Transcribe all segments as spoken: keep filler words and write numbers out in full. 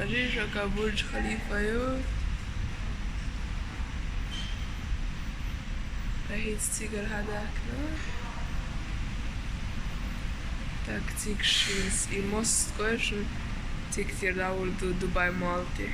Рижака Бурдж Халифа ю. Ахиц цигара хьадаьккхина. Так, цигаш и мост койшун, циг тера дӀавур ду Дубай Молл тӀа.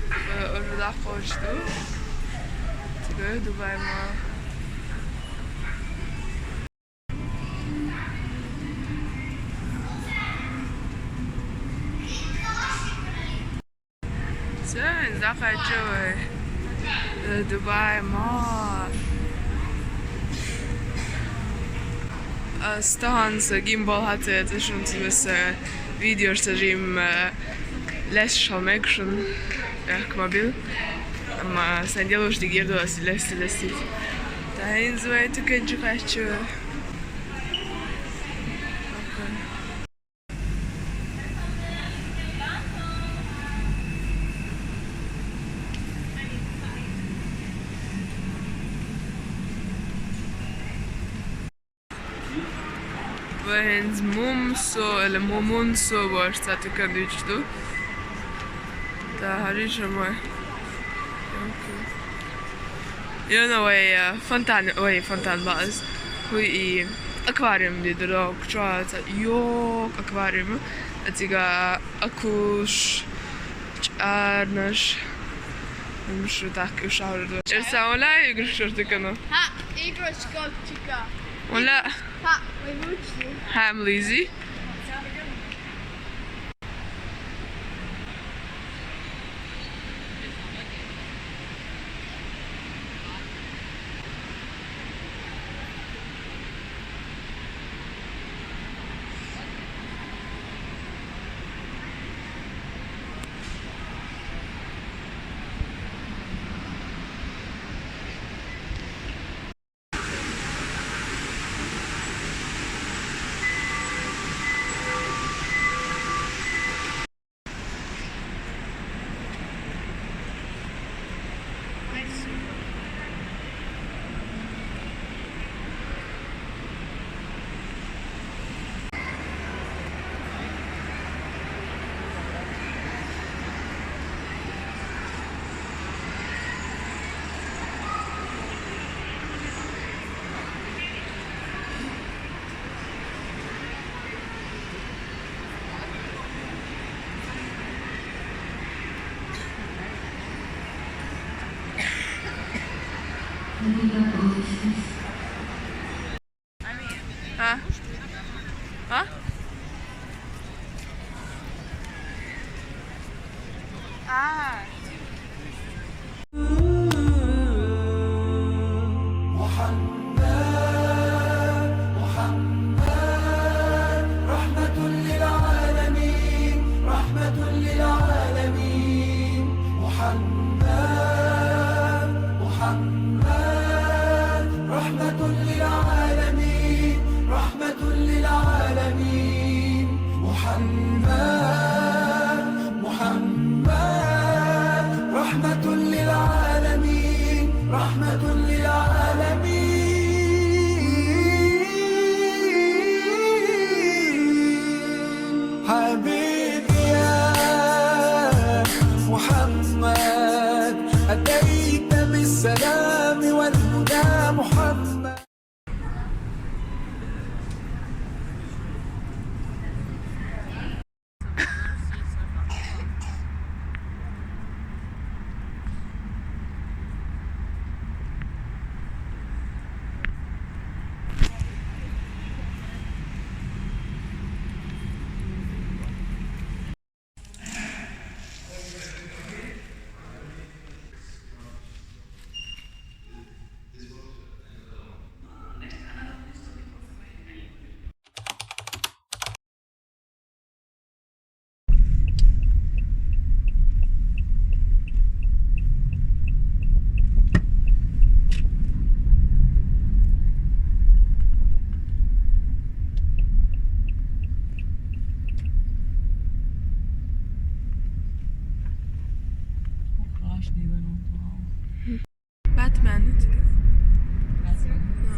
Э, уже дӀакхочуш ду. Цига Дубай Молл. Всё, дӀакхаьчча вай. Э, Дубай Молл. Ас тахан са гимбал хьа ца эцна, шуна ца веса видеош ца жимма, э, лаьтташ хила мег шуна, яхка ма бил. Амма сайн делуш дигер ду ас лаьцна лаьцна. ТӀаккха хӀинца вай тукан чу кхаьчча. Вай хӀинца Мумсо или Мумунсо бохуш цхьа тукан дуьйцуш ду. ТӀаккха хӀара шу ма. Йона вай, э, фонтан, вай фонтан бац. ХӀуй и аквариум дийр ду, чӀоагӀа йоккха аквариум. Цига акулаш, чӀарнаш. М, шу так и шахьар ду. Эрсаулай игрушкаш тукана. Ха, игрушка чика. Ула. Ха, вай вучи. Хьам лизи. А? А? А. محمد، محمد، رحمة للعالمين، رحمة للعالمين. محمد، محمد، رحمة للعالمين، رحمة للعالمين. محمد، محمد، رحمة للعالمين، رحمة للعالمين. حبيبي يا محمد، أتيت بالسلام والهدى محمد. Batman. Batman. Ha.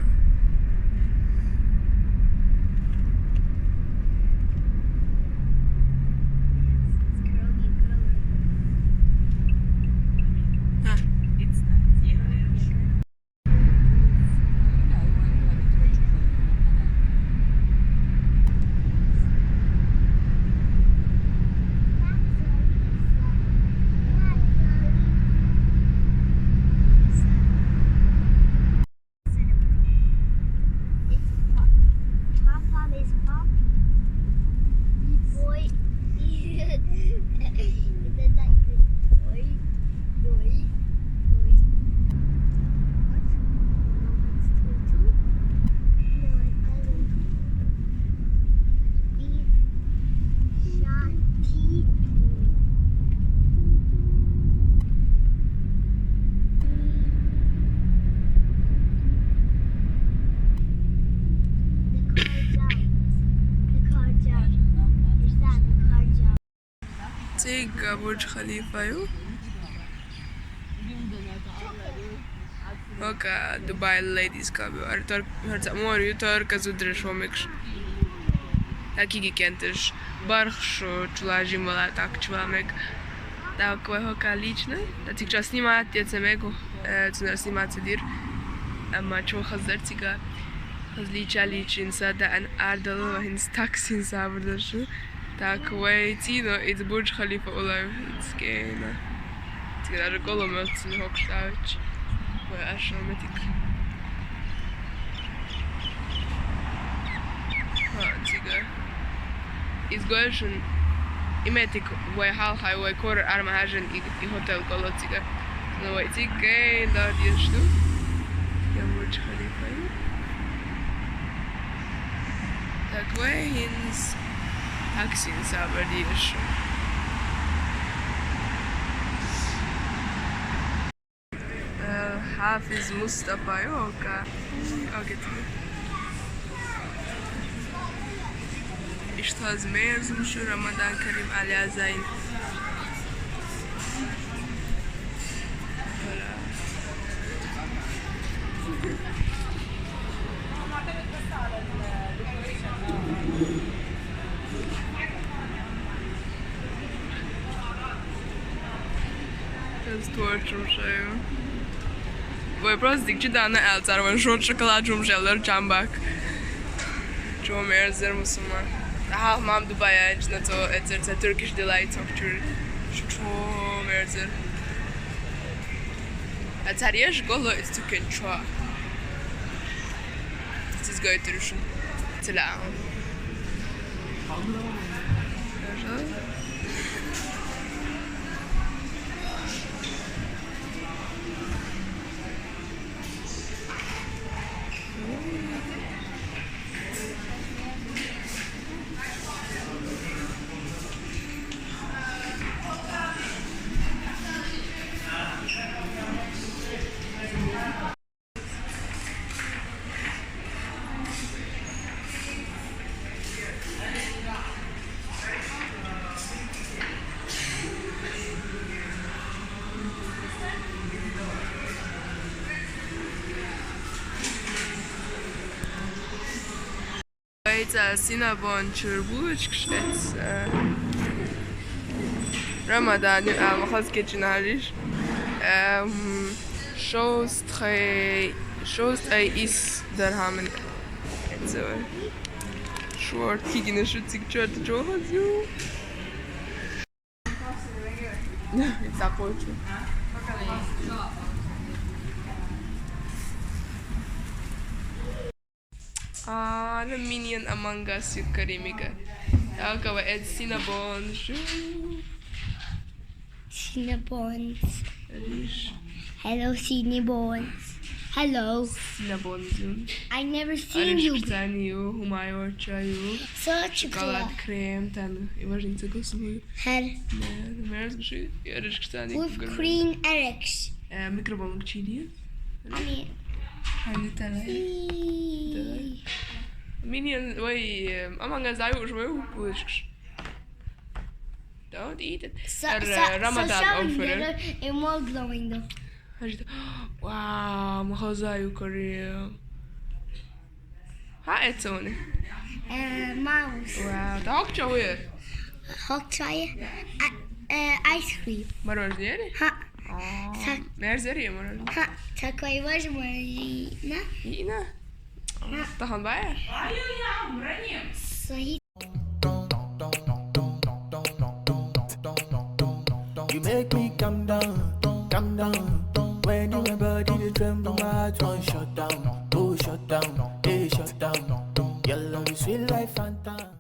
Цига Бурдж Халифа ю. Ока Дубай Ladies Club ю. Ар тор-, ар ца мор ю тор ка зудреш вомекш. Такиги кентеш. Барх шу чула жимвала так чула мек. Так, вай хока лично. Та тик чо снимать, я це мегу. Е, цунар снимать дир. Ама чо хазар цига. Хаз лича личин са да ан ардало ва хин таксин са бурдошу. Так, вай цино из Бурдж Халифа улай из кена. Цига даже голо мелцин хок штавич. Вай ашо метик. Ха, цига. Из гольшун и метик вай хал хай вай кор арма хажен и, и хотел голо цига. Но вай цига да диршту. Я Бурдж Халифа ю. Так, вай хинс таксин са бурдошу. Э, Хафиз Мустафа ю, ока. Ока. Иштаз мерзум шу Рамадан Карим Аля Зайн. Из тор чумшаю. Вай просто дикчи дана элцар вай шот шоколад чумшалар чамбак. Чо мерзер мусума. Ага, мам Дубай анч на то эцер це Turkish Delight окчур. Чо мерзер. А цареш голо из тукен чо. Сиз гайтырушун. Целяун. Вайца синабон чурбучкшец. Рамадан ам хаз кечинариш. Эм, шост хай, шост ай ис дархамын. Эцо. Шорт кигина шуцик чорт чохазю. Ца хочу. А, ну, Minion Among Us ю каримига. Акава эд синабон шу. Cinnabons. Риш. Hello, Cinnabons. Hello. Синабон зун. I never seen you. Ариш ксанию, хумайо чаю. Such a шоколад, крем, тан. И важница госугу. Her. Не, мерз гши. Ариш ксанию. With green eggs. Э, микроволновка чили. Ами. Ами тала. И- Minion, вай, э, Among Us ай уж вай упушкш. Don't eat it. Са- Р-, са- Рамадан са- офер. Ему главный. Хажит. Ва, махазаю Корея. Ха, это он. Э, маус. Ва, так чё вы? Хокчай. А, э, айскрим. Мороженое? Ха. А, так. Мерзерия мороженое. Ха, такой возможно. Ина? Ха. Тахан бая? Саид. You make me come down, come down. When you my body they tremble, my heart won't shut down, oh shut down, hey shut down. Your love is sweet like Fanta.